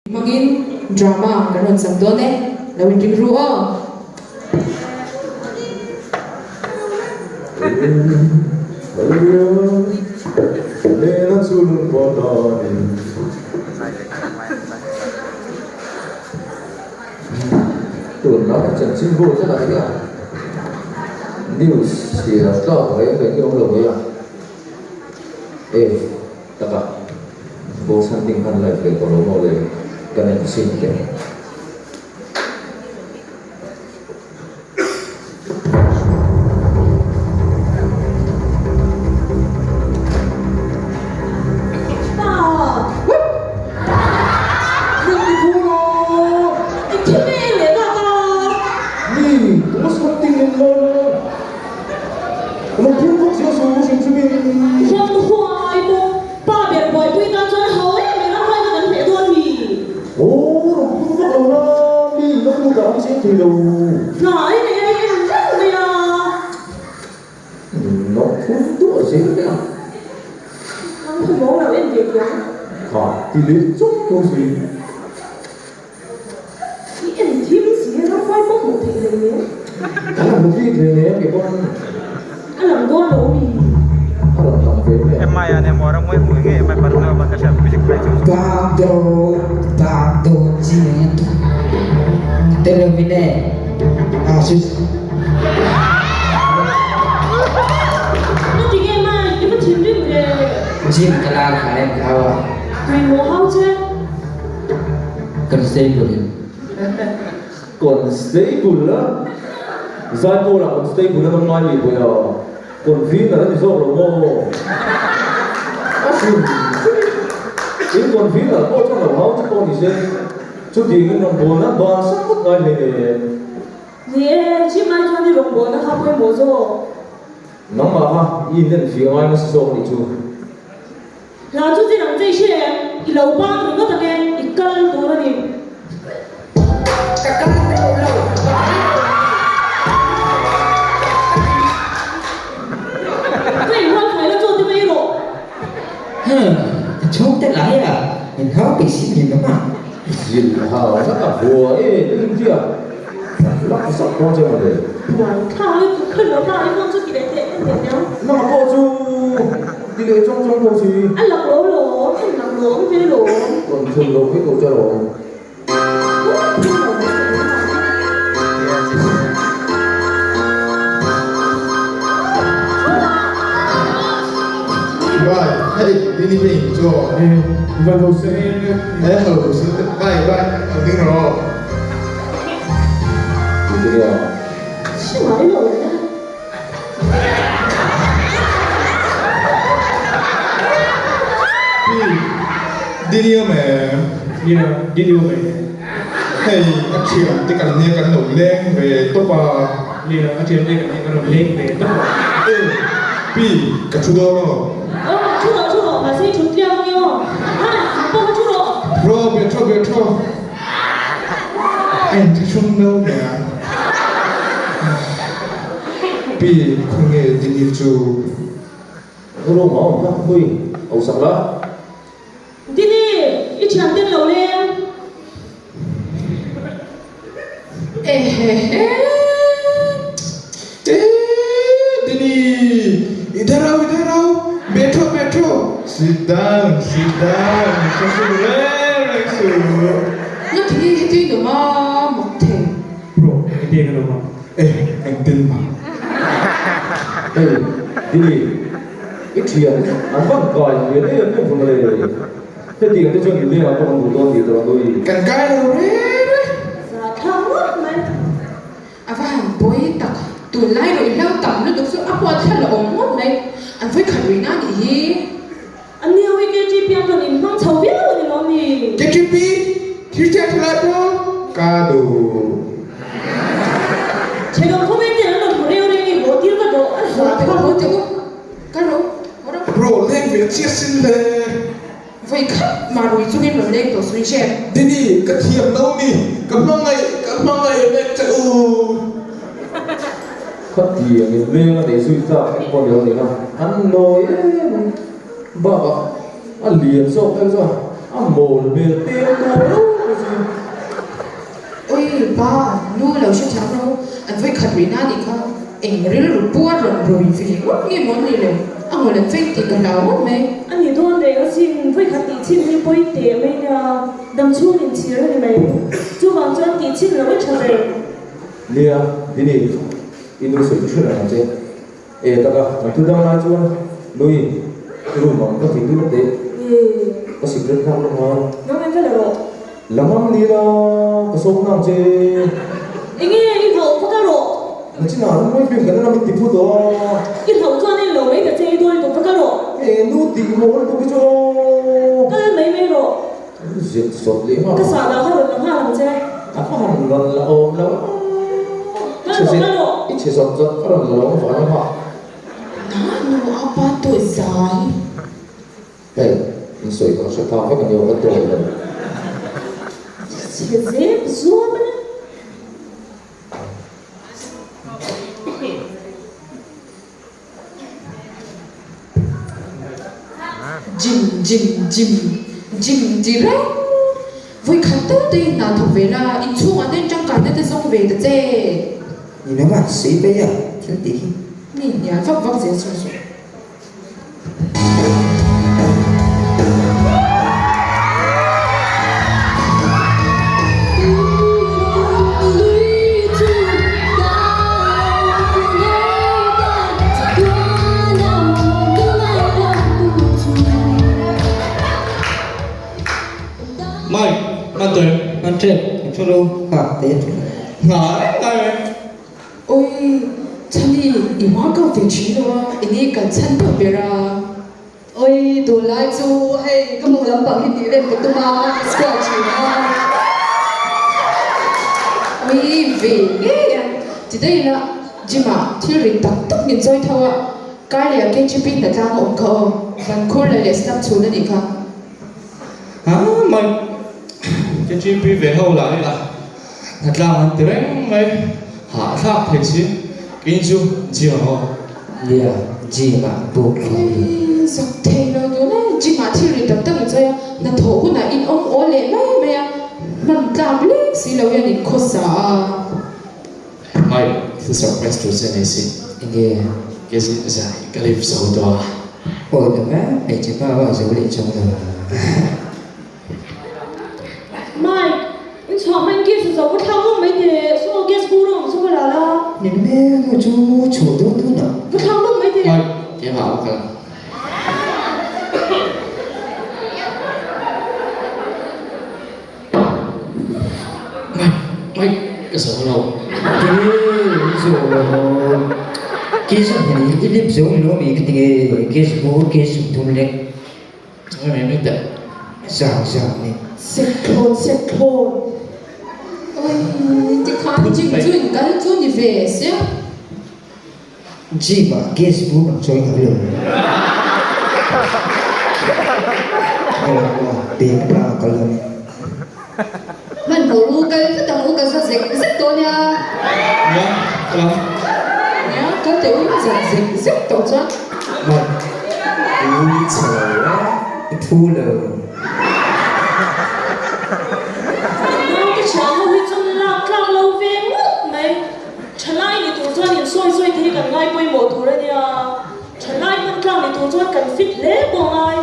Hmangin drama kan rawn chang dawn e, lo inring ru aw. Tunlai chanchin bu te lah hian news chhiar tlak reng reng hi a awm lo mai a, e taka ghost hunting khan live leh tawh lo maw le ka en chhin teh. Kha ti leh chawp tawh si. I en thim si he ramhuai pawh hmuh theih hlei nen. Kan la hmu bik hlei nen kei pawn. A lang dawn lo mi. A rawn lang ve mai ang. MI a emaw ramhuai hmuh ngei emai partner ban ka hriat music play chu chu. Bang do bang do chi telomine asus. Na ti nge mai i va thinrim ve. Gym ka la kha em hau a. Tui maw hau che. Constable in. Constable a? Zaipawl ah constable an awm ngai mi pawih a? Convener a ni zawk lo maw? A hrim hrim in convener pawh chuan lo hau che pawh ni se chutiang in rawngbawlna ban sak ngawt ngai hleinem. Ni e, chim ai chuan i rawngbawlna kha pawimawh zawk. Nangmah kha i inenfiah ngai nasa zawk a nih chu. Hla chu chi rang chei hre em? I lo bang ringawt ang e, i kal tur a ni. Ka kal teuh lo, ka kal teuh lo. Ka inhual fai la chaw te mai rawh. Huh, ka chhungte lai a, min hau peih si ni lo ma. Zilh hau na ka hua e India lak zak dawn che mawle. Buai thla lutuk kha lo ma i phone chu ti leh teh en leh nia. Nang pawh chu ti leh chawng chawng tawh si. A lak lo lawm, en lak lawm ve lawm. Rawn thun lo vek lo che lawm. Vai, hei, dini hei chu. Van ho se e. Eh, ho se vai vai, ho ding ro. Hre ngai lo le. Pi, dini awm em? Nia, dini awm e. Hei, a thian te kan nia kan lo leng ve tawp a. Nia, a thian te kan nia kan lo leng ve tawp a. E, Pi, ka thu dawn aw. Aw, thu rawh, thu rawh, mahse i thut tliang ange aw. Ha, pawh kha thu rawh. Bro, be tho, be tho. A inthlahrung no mai a. Pi, khawnge Dini chu? Room a awm kha, hui, au sak la. Dini, i thian ten lo leng. Ehehe. Eeh Dini, i darau, i darau, be tho, be tho. Sit down, sit down, inthlahrung reng reng suh. Nga ti hi tui nawm a mak thei. Bro, engtin ka nawm a? Eh, engtin mah. Hei, Dini, i thian an van kai hmel em em vang le. Hetiang te chuan India ah pawh kan duh dawn tih tawh nui. Kan kai lo reng e. Za thla ngawt mai. A va han pawi tak, tunlai ruihhlo tam lutuk chu a huat thla la awm ngawt mai, an vawi khat ruihna anih hi. An ni ho hi KTP an rawn inhmang chho viau a ni lo mi? KTP, Christian thalai pawl ka duh. Thenawm khawveng ten an rawn hmu reu reng i haw tir va dawh a za thla. Haw teh u, ka ro, haw ro. Bro, leng ve chiah sin le. Vawi khat mah rui chungin rawn leng tawh suih che. Dini, ka thiam lo ni, ka hmangaih, ka hmangaih vek che u. Khatiang in leng a nei zui tlak eng pawh ni lo ni kha, an nawi em em. Bakah a lian zawk deuh chuan a mawl hmel tel tur lo. Pa, nu lo hre thiam ro, an vawi khat rihna anih kha, eng rilru pu a rawn rui ve ngawt nge maw ni le, a ngawl an veng tih ka hlau ngawt mai. A ni dawn reng asin, vawi khat tih chhin hi pawi teh mai nia, dam chhung in chhir a ni mai. Chuvang chuan tih chhin loh i tha ber. Nia, Dini, i nu sawi chu hre reng ang che. E taka, kan thu dang lai chuan nui i room ang ka thei dun a teh. Ka sikret nghak lawk ngai. Nang en vela rawh. La ngam ni la, ka sawm nang che. Enge i hlauh va ka rawh. Nachinah ram mai film kan en a min ti phu tawh a. I hlauh chuan en lo mai ta che i dawi tawh va ka rawh. E nu tih mawl bawk hi chu aw. Kal mai mai rawh. Zet zawt leh nghal. Ka sah dah kha rawn la nghal ang che. A ka han rawn la awm lo a. Kal rawh kal rawh. I chhe zawt zawt ka rawn la lawm vang emaw. Na nu a pa tawh zai. Hei in sawi ka hre phak vek a ni aw ka tawi lo. Chhe zep zuam a ni. Gym gym gym gym ti reng. Vawi khat tal te in hna thawk ve la, inchhungah te tangkaina te zawng ve ta che. Ni lo a, sawi pei a, thil tih hi. Mi hnial vak vak zel chu chu. Mike, man tawh em? Man tep, kan thu lo, ha, te a thu. Hna reng ngai em? Oi, Chhani, i workout ve thin lo a, enge kan chhan deuh ber a? Oi, tunlai chu hei ka hmuh lampang hi tih rem ka tum a, ka squat thin a. Oi, ve ngei a, ti daih ila gym ah thil rit tak tak min chawi tho a, kar leh ah KGP hnatlang a awm kha aw, Vankhur leh leh snap chhun a nih kha. Ha mai, KGP ve ho lah ila hnatlang an ti reng mai, hahthlak thei si, kei chu gym ah aw. Nia, gym ah buk ang ni. Oi, zak thei lo dun e, gym ah thil ri tak tak in chawi a, hnathawh hunah in awm awl leh mai mai a, hman tlak lek si lo hian in khawsa a. Mai, thil surprise tur che nei si. Enge? Ke zin zai ka live zo tawh a. Awi lo e, hmeichhe pa a zo leh chuang lo. Mike, in chhuah hman gas a zo va thlak ngawt mai teh, saw gas bur a awm chu ka la la. Ni me nu chu chhuah dawn dawn ah. Va thlak ngawt mai teh. Mike, keimah a va kal. Mike, Mike, ka zo lo. Tinge i zo lo? Gas a hmun i lip zo ni lo mi ka tinge gas bur gas thum lek. Eng em em teh. Zang zang ni. Sek thlawn sek thlawn. Oi tikhan gym chu in kal chu ni ve sia. Gym ah gas bur ang chawi ngai lo. Beng tlang a kal dawn e. Hmanhmawh ru kal vat ang u ka za zek zek tawh nia. Nia, kal ang. Nia, kal teh u za zek zek tawh chuan. Mah, i chhe lo e, i phu lo. Naute thian ho hi chuan lak tlak lo ve ngawt mai. Thalai ni tur chuan insawi sawi te hi kan ngai pawimawh tur a nia. Thalai hman tlang ni tur chuan kan fit hle pawh ngai.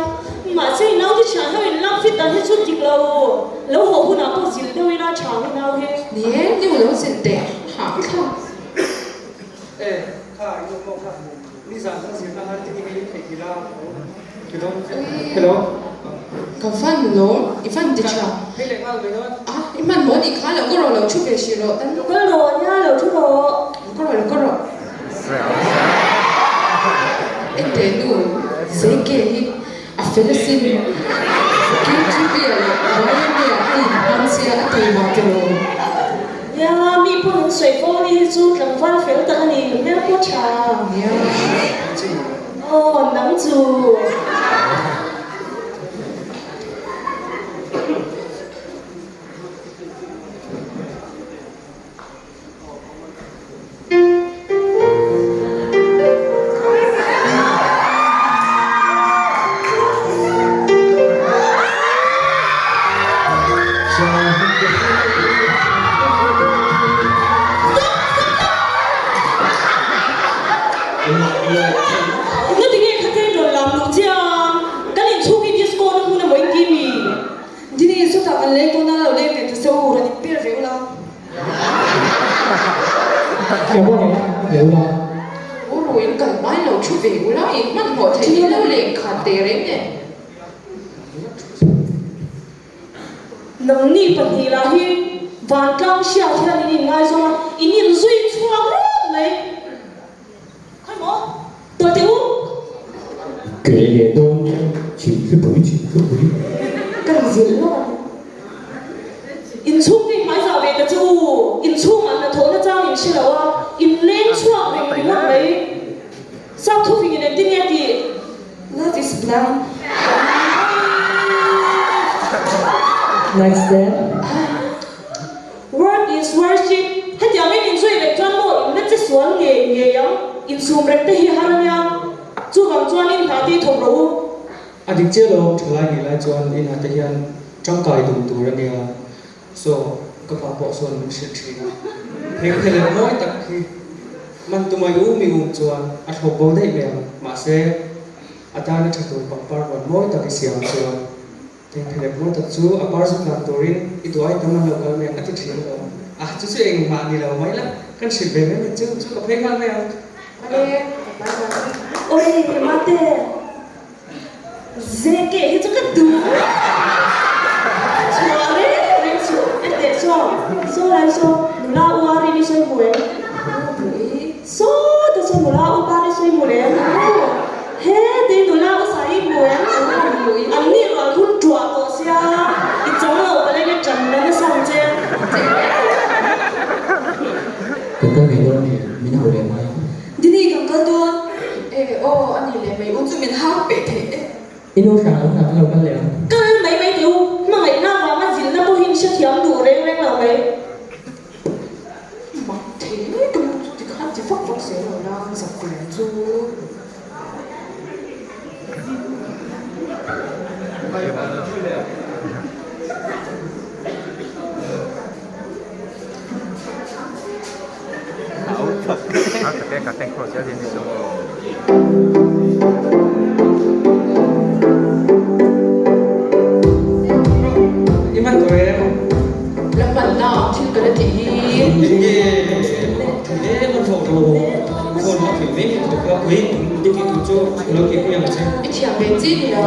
Mahse i naute thian ho in lak fit dan hi chu dik lo. Lo haw hunah pawh zilh deuh ila tha ang i nau hi. Ni e, new lo zilh teh hah thlak. E, kha i awm maw kha. Nizan kan zirna khan tinge hei in theih ila Hello Hello Ka van lawm, i van ti tha. Hei leh nghal ve dawn. A, i hman maw nih kha lo ka rawh lo thu ve hrih rawh tan. Lo kal rawh nia lo thu rawh. Lo ka rawh lo ka rawh. Enteh nu, Zeike hi a fel asin. KGB ah leh YMA ah a inhmang sia a taima tiraw. Nia, mi pawn an sawi fo ni hi chu tlangval fel tak a ni, hmel pawh tha. Nia. Aw, nang chu. leng dawn a, lo leng ve ta se u, rawn in per ve ula. U ru in kal mai lo thu ve ula, in hmanhmawh theih in lo leng khat teh reng e. Nangni pahnih lah hi vantlang hriat hian in inngaizawng a, in inzui chhuak rawt mai. Khawi maw? Tawh teh u. Kei leh dawn chhim thlupui chhim thlupui. Ka ri zilh lawk a ni. Inchhung te hmai zah ve ta che u. Inchhungah hnathawh na chang in hre lo a, in leng chhuak reng ringawt mai. Sap thufing in engtin nge tih? Love is blind. Nice there. Work is worship. Hetiang in inzui reng chuan maw in la che sual ngei ngei ang. Insum reng te hi har ania. Chuvang chuan in hna te hi thawk rawh u. A dik chiah lo, thalai nih lai chuan in hna te hian tangkai dun tur ania. Saw, ka pa pawh sawn min hrilh thin a. Heng thil mawi tak hi man tumai u mi um chuan a thlawk bo daih mai ang. Mahse, a tana tha tur pangpar huan mawi tak i siam chuan heng thil mawi tak chu a par zu tlan turin i duai tam an lo kal mai ang a ti thin alawm. A, chu chu engmah ni lo mai la, kan hrilh ve mai mai chu, chu ka phei nghal mai ang. Awle, ka pai mai. Awle, mate. Zeke hi chu ka duh chhuah reng reng suh enteh saw saw lai saw nula u a rin i sawi hmu em saw te saw nula u par i sawi hmu lem he te nula u sai i hmu em an ni rual hun tuah tawh sia i chang lo palai nge tan la nasa ang che. Kan kal ngei dawn nge min hau leh mai. Dini kan kal dawn. E aw a ni leh mai u chu min hak peh theih e. I nu hrang lo hna kan lo kal leh ang. Kal mai mai teh u, hmangaihna avanga zilhna pawhin hrethiam duh reng reng lo mai. Mak thei mai ka nu chu tikhan ti vak vak zel lo la zak lam chu. I man tawh em? La hman na thil ka la tih hi. Enge eng a thawk lo phone a khawih mai mai thawk a ui i tih tur chu ka lo tih pui ang che. I thiam ve chi ni lo.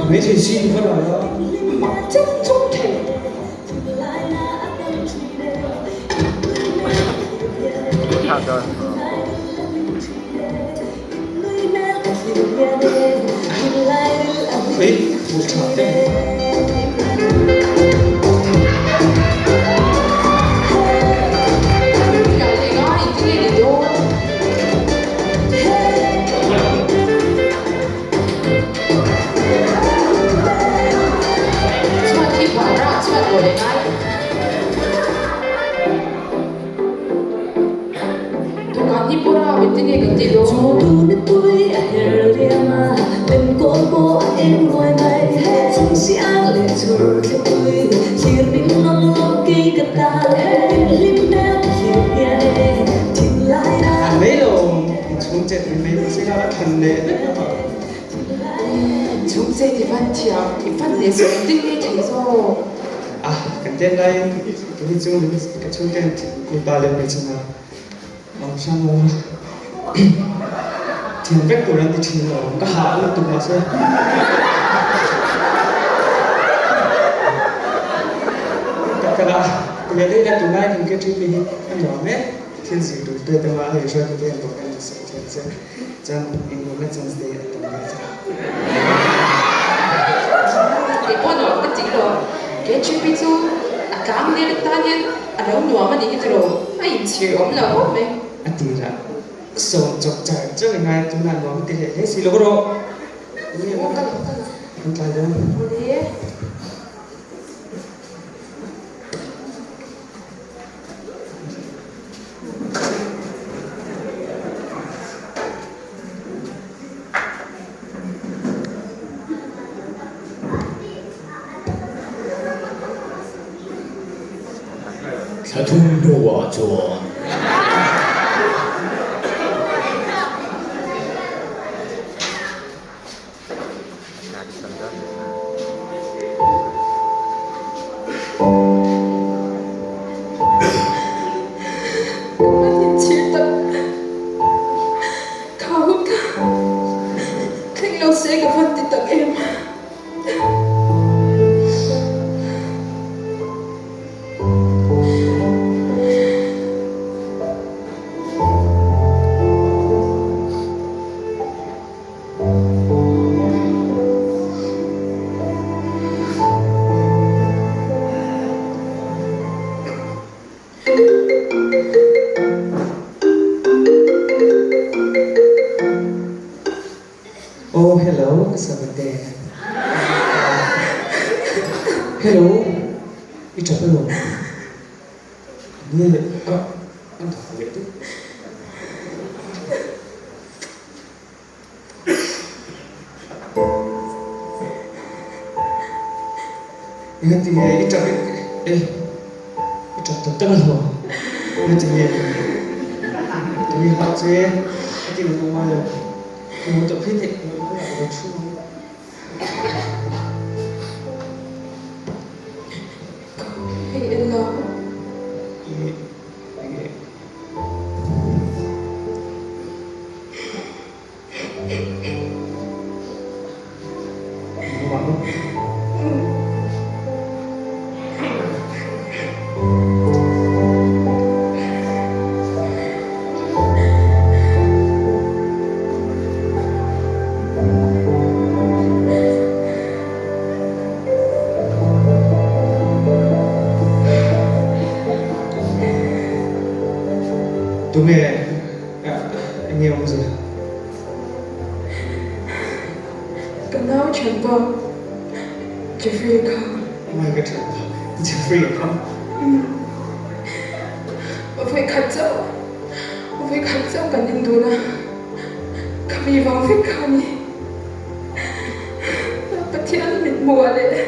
Hmeichhe si ni va la la. Mak chek chuk thei. Ui hmuh tha te. Chhuat hi van rah chhuat aw leh ngai. Dawhkan hi pawh rah engtin nge kan tih dawn? Mai lo chhung chet mai se la than leh vek a. Chhung che ti van thiam i fan leh zawh engtin nge thei zawk? A, kan ten laiin tuni chu min ka chhungten mipa leh hmeichhe hna awm hrang lo a, thiam vek tur an ti thin lo, ka hah lutuk mahse. Tak tak a, ti leh daih ila tunlai kan KTP hi a nuam e, thil zir tur te te mah hei hruaitu te hian bawk an ti sawi thin che. Chuan inhmuhna chance te a tam ve chak. Kei pawh nuam ka ti lo. KGP chu a tlang nel tan hian a lo nuam a nih hi tiraw? A inchhir awm lo khawp mai. A tirah sawm chawp char char i ngai tunah nuam i ti hle hle si lo rawh. Aw ka lo ka lo. An tlai dawn. Awle. Thla thum hnuah chuan. Oh hello ka Savate. Hello i tap alawm. Nia leh a an dah leh deuh. Engati nge i tap e i tap tak tak alawm. Engati nge tui hah che a ti lutuk ngai lo. Ka hmu tawh phei teh ka lo bulah ka lo thu ang. Ka hei en lo. I enge. Tunge enge awmzia? Ka nau thianpa Jeffrey kha. Mai ka thianpa Jeffrey kha. Vawikhat chauh, vawikhat chauh kan indun a, ka mi vang vek kha a ni. Pathian mithmuh ah leh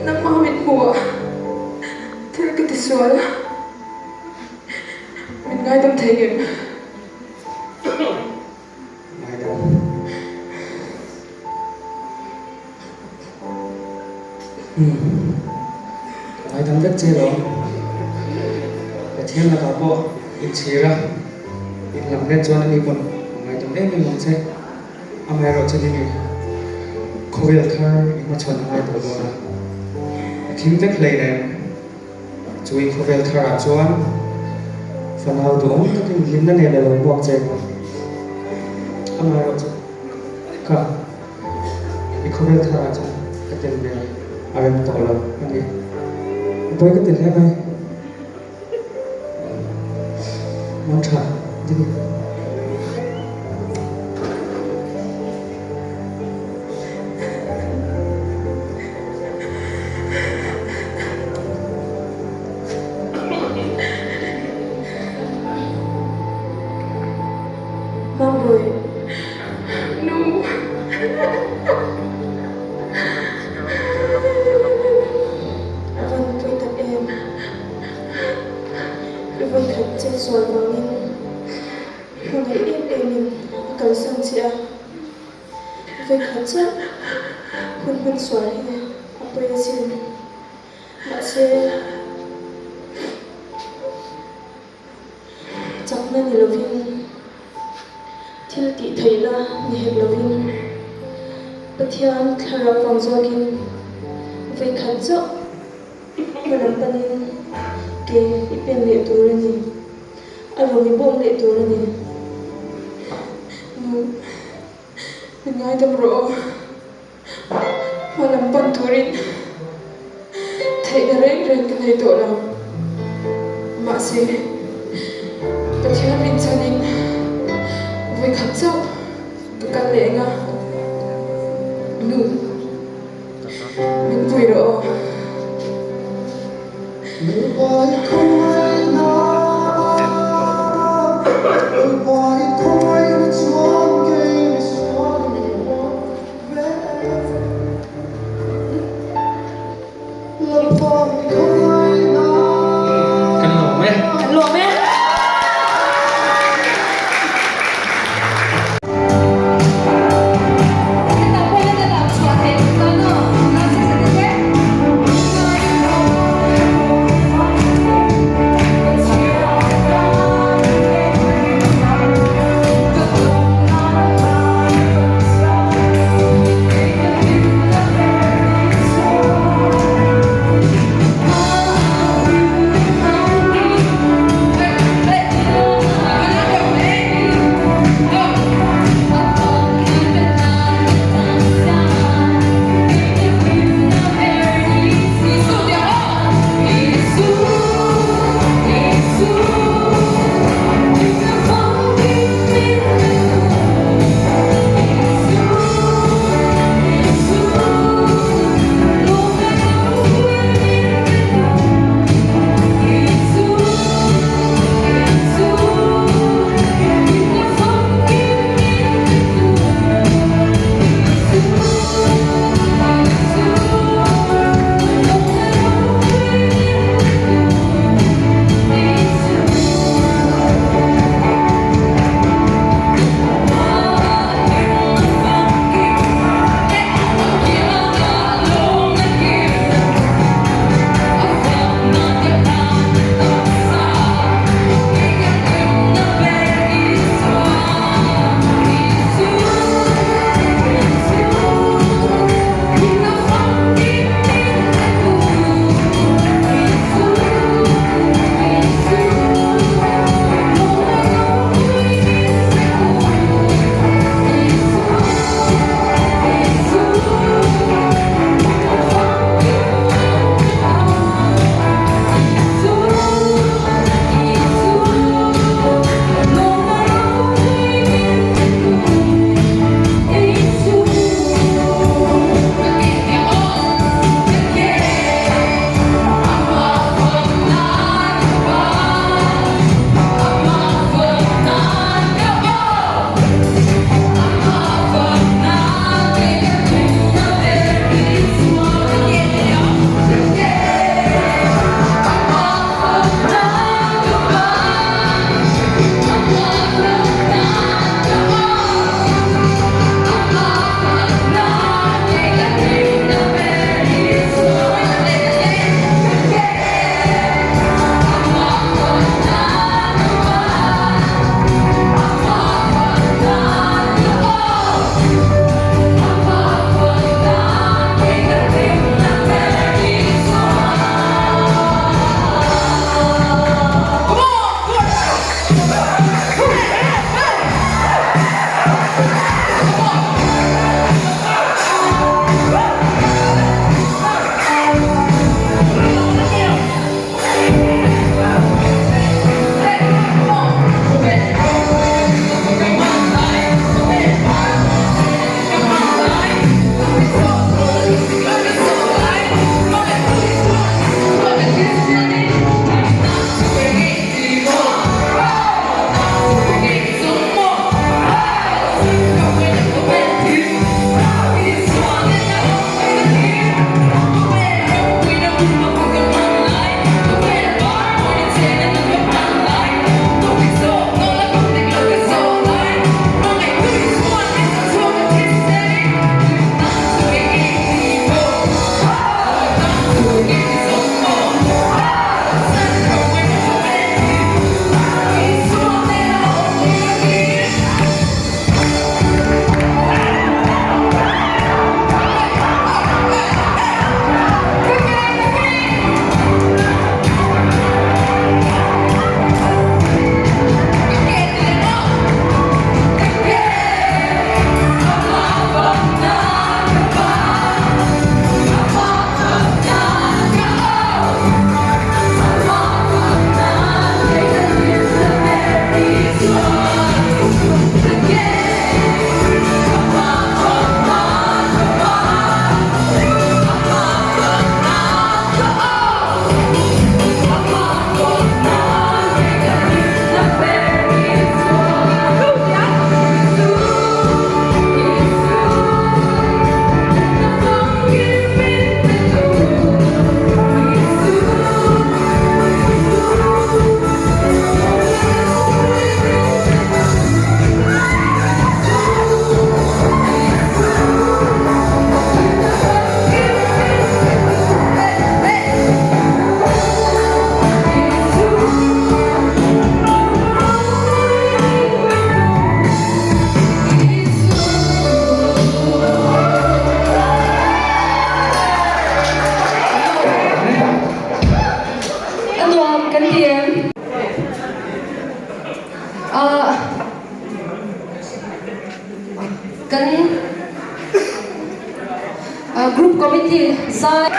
nangmah mithmuh ah thil ka tisual a, min ngaidam thei ngem? Ngaidam. Umm, ka ngaidam vek che lawm. Pathian lakah pawh inchhir a, inlam let chuan ani pawn a ngaidam em em ang che. Amaherawh chu ni khawvel thar i hmachhawn a ngai tawh dawn a, a thim vek hlei reng. Chu i khawvel tharah chuan fanau duhawm takin hlimna nen a lo hmuak che ang. Amaherawh chu kha i khawvel tharah chuan ka tel ve a rem tawh lo a ni. A pawi ka ti hle mai. Mang tha ding. Mambawi. Nu. A van pui tak em. I vawikhat chet sual vangin hmangaih em emin a kalsan che a, vawikhat chiah hun hman sual hi a pawi asin. Mahse, chakna ni lovin, thil tih theihna ni hek lovin, Pathian thlarau vang zawkin vawikhat chauh Hma lam panin ke i pen leh tur a ni. A rawn i bawm leh tur a ni. Nu, min ngaidam rawh aw. Hma lam pan turin theihna reng reng ka nei tawh lo. Mahse, Pathian rinchhanin vawikhat chauh ka kal leh eng a. Nu. Min pui rawh aw. Kan lawm e. Kan lawm e. kan ti em? Ahh kan group committee zai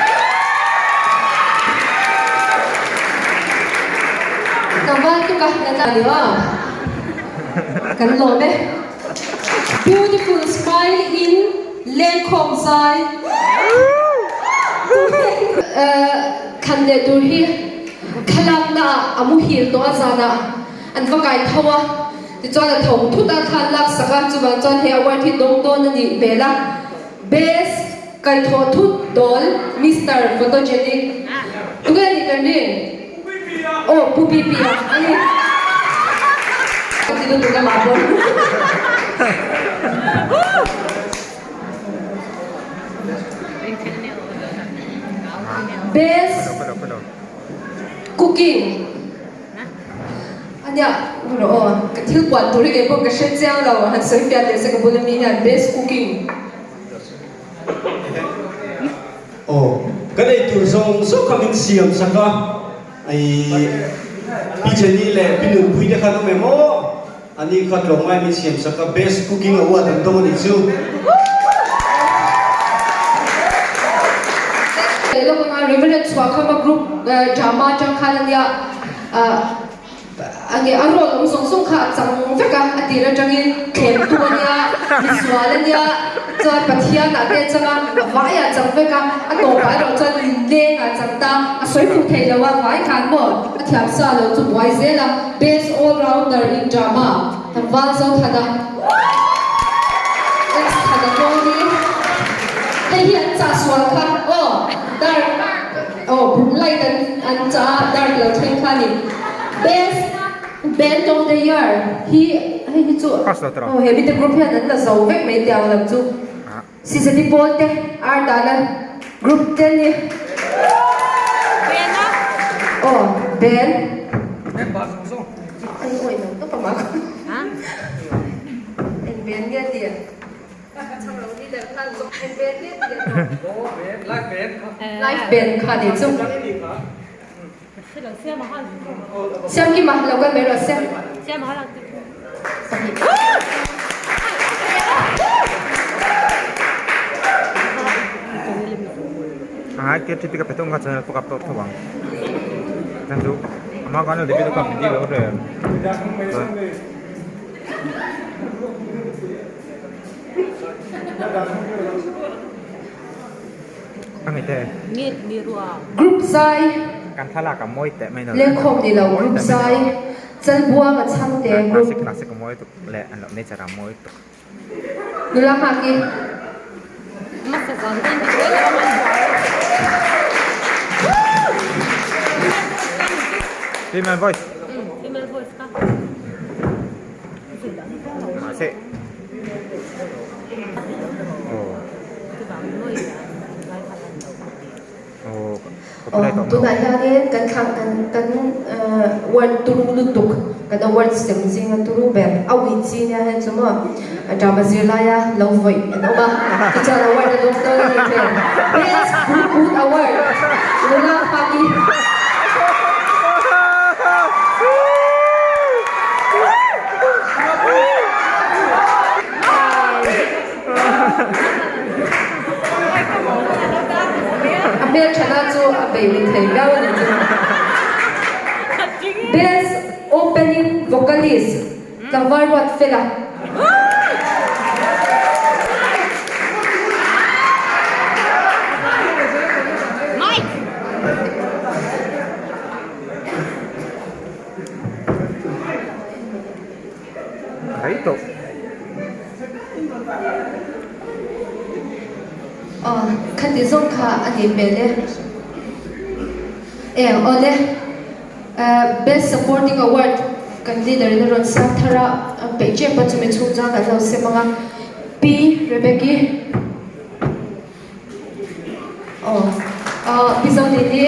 tlangval tuk a la tla ni a kan lawm e. Beautiful smile in lengkhawm zai thlan leh tur hi thlalakna ah a muhil tawh a zanah an va kai tho a tichuan a tho thut a thlan lak sak a chuvang chuan he award hi dawng dawn a nih hmel a best kaithawh thut dawl Mister Photogenic tunge a nih kan rin? Aw Pu Pipi a ani. Ka ti lutuk amah pawh. Best cooking ania rawh aw ka thil puan tur hi kei pawh ka hre chiang lo han sawi fiah teh se ka bula mi hian best cooking. Aw, ka nei tur zawng zawng kha min siam sak a, ih Pi Jenny leh Pi Nunpui te khan awm em aw? Ani kha tlawmngai min siam sak a, best cooking award an dawng a nih chu. Leh lawk anga Reverend Chhuahkhama group drama atang khan ania A nge a role awm zawng zawng kha a chang vek a, a tir atangin thlemtu a nia, misual a nia, chuan Pathian ah te a chang a, a vai ah a chang vek a, a tawpah erawh chuan inleng ah a chang ta, a sawi fuh thei lo a, vai khan maw a thiam sa lo chu buai zel a, best all rounder in drama tlangval Zothana ex Thana Kawli hei hi an chah sual kha aw dark. Aw light an an chah a dark lo thleng kha ni. Best band of the year hi hei hi chu aw he mite group hian an la zo vek mai tiang lam chu Sisati pawl te ar dana group te ni. Aw band ai awi lo tawp a mak eng band nge tia. Live band kha ni chu. Siamkima lo kal mai rawh se. Group zai Lengkhawm ni lo group zai Chalbuang a chhangte group Nula nghak i. Female voice. Mahse. Aw tunah hianin kan thlang kan kan word turu lutuk kan award sem zinga turu ber a ui chi nia hei chu maw drama zirlaia lo vawih an awm a tichuan award a dawng dawn a ni thei best group boot award nula Faki. A hmelthana chu a bei ni thei viau a ni chu. Best Opening Vocalist Tlangval Ruatfela. Rei tawh. Aw, khati zawng kha a nih hmel e. Eng awle, Best Supporting Award kan leader in a rawn siam thar a, an peih tep a, chumi chhung chuan kan lo sem ang a. Pi Rebecca-i. Aw, Pi Zodini.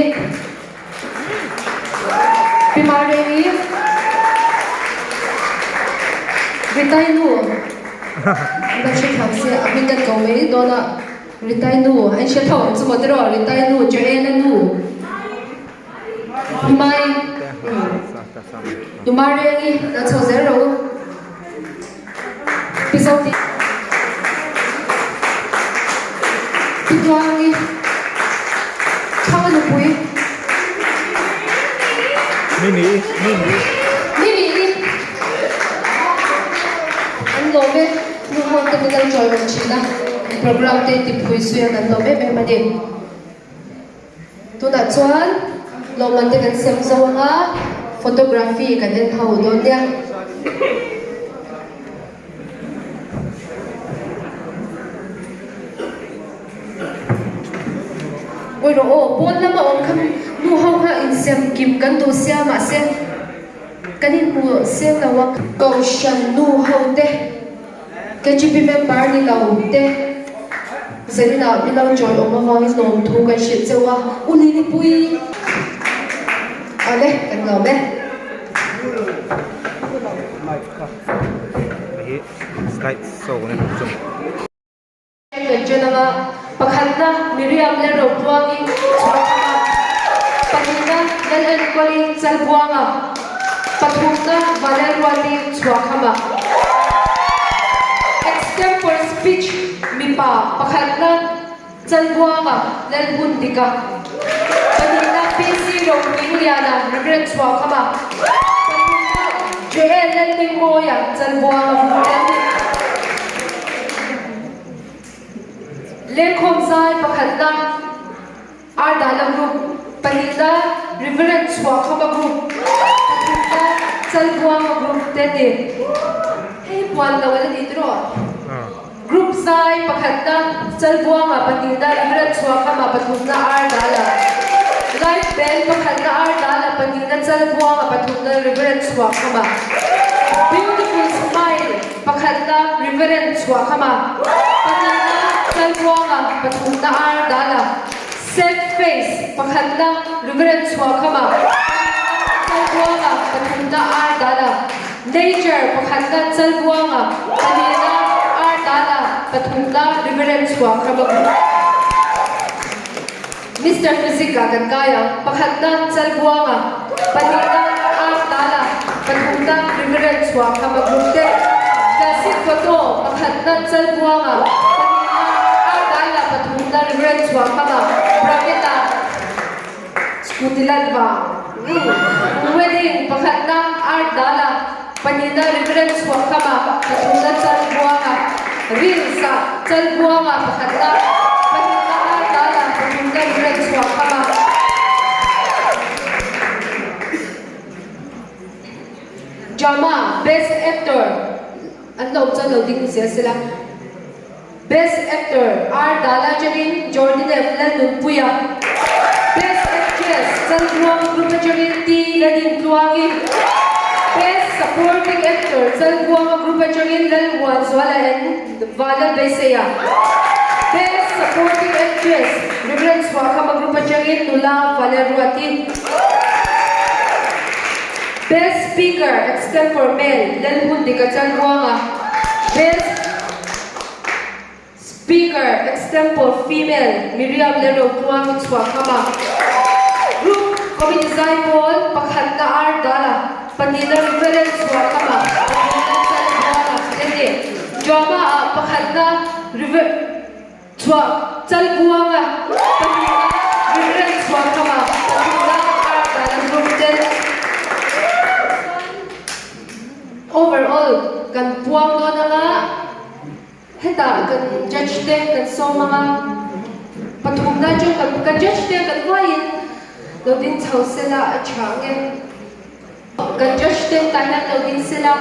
Pi Marengi. Ritai nu. An hre thiam se a hming kan ko mai dawn a. Ritai nu, an hre tho ang chu maw tiraw? Ritai nu, Joela nu. Pi Mai. Numarengi lo chho zel rawh u. Pi Zoti Pi Tluangi Thanga nupui Mimi Mimi Mimi An lawm e, nu ho te min lo chawi awm thin a, programme te tiphui zui a kan lawm em em a ni. Tunah chuan lawmman te kan sem zo ang a, photography kan en ho dawn nia. Awi rawh aw, pawn lama awm kha nu ho kha insem kim kan duh sia mahse kan inhmu seng lo a. Kohhran nu ho te. KGP member ni lo te zaninah min lo join awm avangin lawmthu kan hrilh cheu a, U Lilipui Awle kan lawm e. Slide show na chung. Kan ṭan anga pakhatna Miriam leh Ropuangi chhuahthanga, pahnihna Lalenkawli Chalbuanga, pathumna Vanlalruati Chhuahkhama. Extempore speech mipa pakhatna Chalbuanga Lalhundika, pahnihna PC Ropuiliana Reverend Chhuahkhama, pathumna Joel Lalhmingmawia Chalbuanga Vurte. Lengkhawm zai pakhatna Ardala Group, pahnihna Reverend Chhuahkhama Group, pathumna Chalbuanga Group te a ni. Hei hi puan lo a la ni tiraw? Group zai pakhatna Chalbuanga, pahnihna Reverend Chhuahkhama, pathumna Ardala. Live Band pakhatna Ardala, pahnihna Chalbuanga, pathumna Reverend Chhuahkhama. Beautiful Smile. Pakhatna Reverend Chhuahkhama, pahnihna Chalbuanga, pathumna Ar Dala, Sad Face, pakhatna Reverend Chhuahkhama, pahnihna Chalbuanga, pathumna Ar Dala, Nature, pakhatna Chalbuanga, pahnihna Ar Dala, pathumna Reverend Chhuahkhama. Mister Physic ah kan kai ang, pakhatna Chalbuanga, pahnihna Artala, pathumna Reverend Chhuahkhama group te, Classic Photo, pakhatna Chalbuanga, pahnihna Artala, pathumna Reverend Chhuahkhama, bracket ah Scooty Lalva, Wedding, pakhatna Artala, pahnihna Reverend Chhuahkhama, pathumna Chalbuanga, Reels ah Chalbuanga pakhatna, pahnihna Ardala, pathumna Reverend Chhuahkhama. Drama Best Actor an la awm chuan lo ding zel sela. Best Actor, Ardala atangin Jordinev Lalnunpuia, Best Actress, Chalbuang Group atangin T Lalintluangi, Best Supporting Actor, Chalbuanga Group atangin Lalmuanzuala and Vanlalbeiseia, Best Supporting Actress, Reverend Chhuahkhama Group atangin Nula Valerruati, Best Speaker, Extempore Male, Lalhundika Chalbuanga, Best. Speaker, Extempore Female, Miriam leh Rotluangi Chhuahkhama, Group Committee Zaipawl, pakhatna Ardala, pahnihna Reverend Chhuahkhama, pathumna Chalbuanga te ni. Drama ah pakhatna Rev. Chhuah Chalbuanga, pahnihna Reverend Chhuahkhama, pathumna Ardala Group te. Overall kan puang dawn anga hetah kan judge te kan sawm anga pathumna chu kan kan judge te kan huaiin lo ding chho sela a tha ang e. Kan judge te tah hian lo ding sela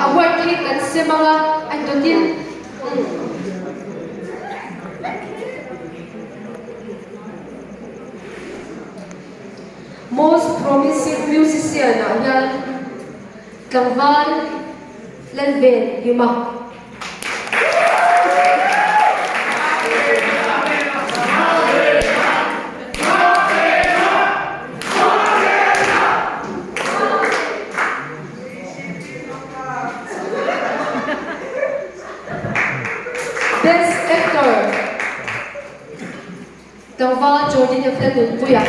award hi kan sem anga a dawtin Most Promising Musician ah hian tlangval Lalven Hima. Best Actor. Tlangval Jordan a fel nunpui a.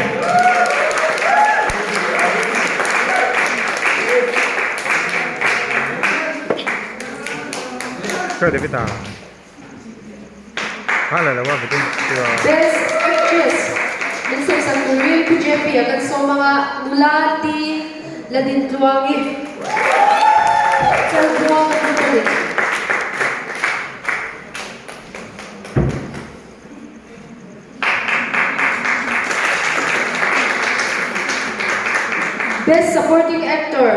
Best Actress min sawisak turin Pu JP a kan sawm ang a, nula T Ladintluangi Chalbuang a lut a ni. Best Supporting Actor,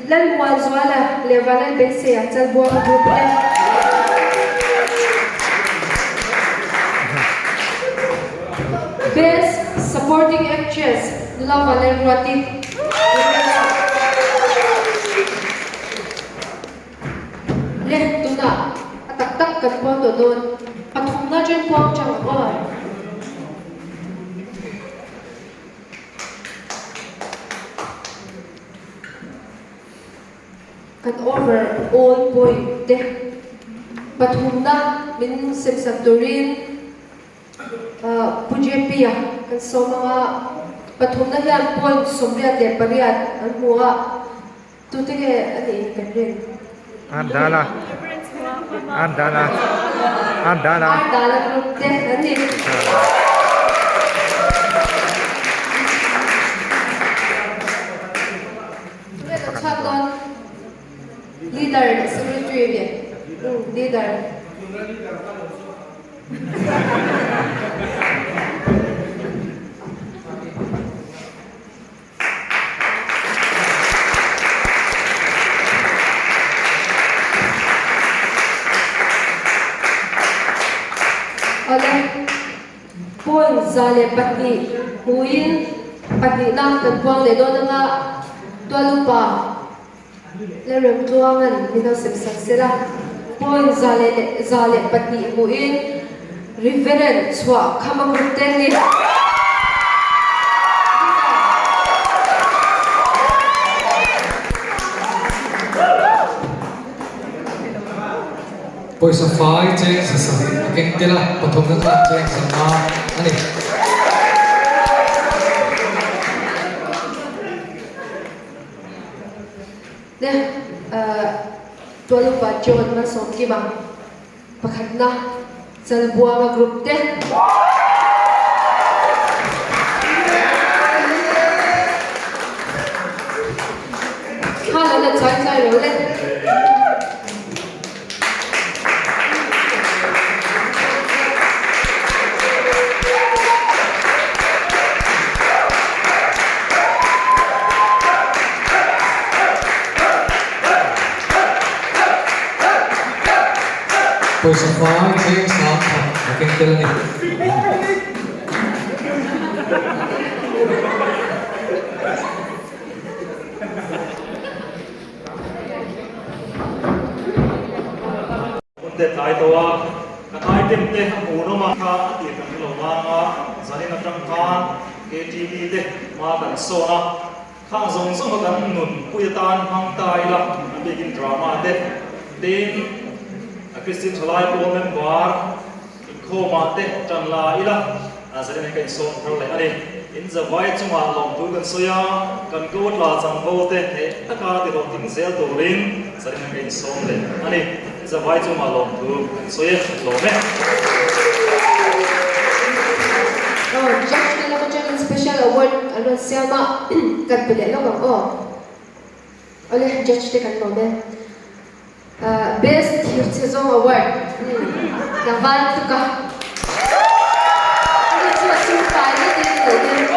Lalmuanzuala leh Vanlalbeiseia Chalbuanga Group te. Best Supporting Actress, Nula Vanlalruati. Le, tunah a tak tak kan puang tawh dawn. Pathumna chen puang chang ang aw. Kan over all point te pathumna min semsak turin Pu JP-a kan sawm ang a, pathumna hian point 88 an hmu a. Tute nge a nih kan rin? Ardala Ardala Ardala Ardala group te an ni. Tunge kan chhuak dawn? Leader leh secretary nge? Leader. Awle, point 102 hmuin pahnihna kan puang leh dawn anga Tualupa Lalremtluanga'n min lo sem sak sela, point 102 hmuin Reverend chhuah kham a group te ni. Pawisa fai cheng 700 a keng tel a, pathumna khan cheng 500 a ni. Ne, Tualupa John Malsawmkima. Pakhatna, Chalbuanga Group te. Thla lo la chai chai lo le. Pawisa fai cheng sang khat a keng tel a ni. Hun te tlai tawh a, kan item te a hmuhnawm a, kha a tir kan hrelo vang a, zanin atang khan KTV te hma kan sawn a, Khang zawng zawng kha kan nun pui atan hmang ta ila, a bikin drama te, tin a Kristian thalai pawl member inkhawmah te tan la ila, zanin ka insawm thar leh a ni. In zavai chungah lawmthu kan sawi a, kan ko tla changvo te hneh taka ti hlawhtling zel turin zanin ka insawm leh a ni. In zavai chungah lawmthu kan sawi e, lawm e. Aw, Judge te lama atangin special award an rawn siam a, kan pe leh lawk ang aw. Awle, Judge te kan lawm e. Best Thirchhe Zawng Award, tlangval tuk a. Ani chu a sum fai vek in lo ding.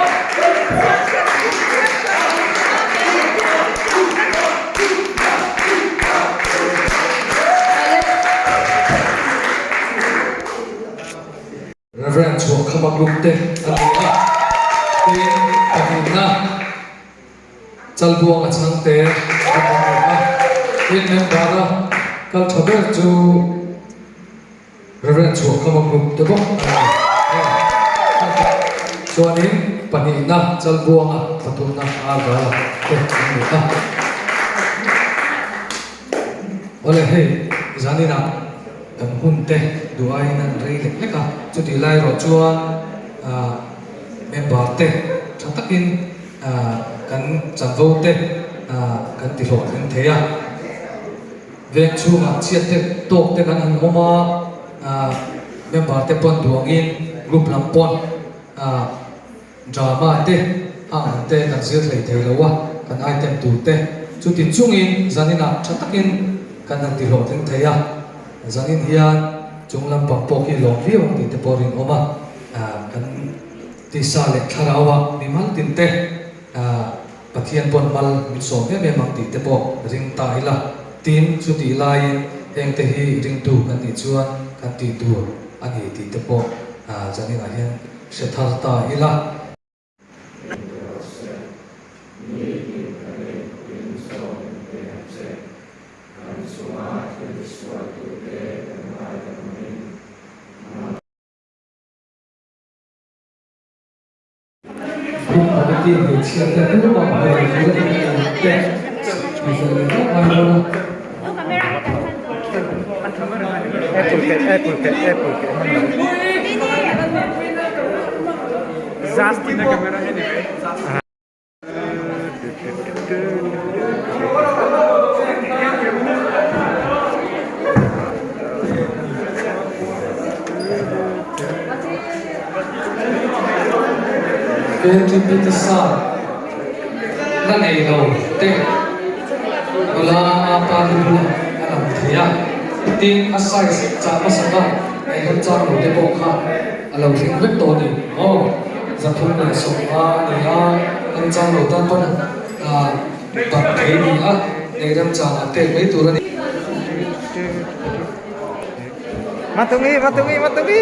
Reverend Chhuahkhama Group te a ni a, tin pahnihna Chalbuanga Chhangte a ni a, tin member a kal tha ber chu Reverend Chhuahkhama Group te bawk a ni. Chuanin pahnihna Chalbuanga pathumna Arvala te an ni a. Awle hei zaninah. Kan hun te duh aiin an rei lek lek a, chutih lai erawh chuan aah. member te tha takin kan chanvo te kan ti hlawhtling thei a. Veng chhungah chhiat te tawk te kan han awm a, member te pawn duangin group lam pawn Drama te hang ang te kan zir hlei thei lo a, kan item tur te chuti chungin zaninah tha takin kan han ti hlawhtling thei a, zanin hian chung lampang pawh khi lawm viau ang tih te pawh rinawm a, kan tisa leh thlarau ah mimal tin te Pathian pawn mal min sawm em em ang tih te pawh ring ta ila, tin chutih laiin heng te hi ringtu kan nih chuan kan tih tur a ni tih te pawh zaninah hian Hre thar ta ila. Group committee hmeichhia te tumah hmuh tur a ni ang te tih zawh leh vak ngai dawn a. KTP sa la nei lo te nula apa te bulah a lang thei a, tin a size chah hmasa kha ei rem chang lo te pawh kha a lo thleng vek tawh a ni maw, 315 a ni a, rem chang lo tan pawn bat thei ni a, nei rem chang ah pek mai tur a ni. Matungi, matungi, matungi.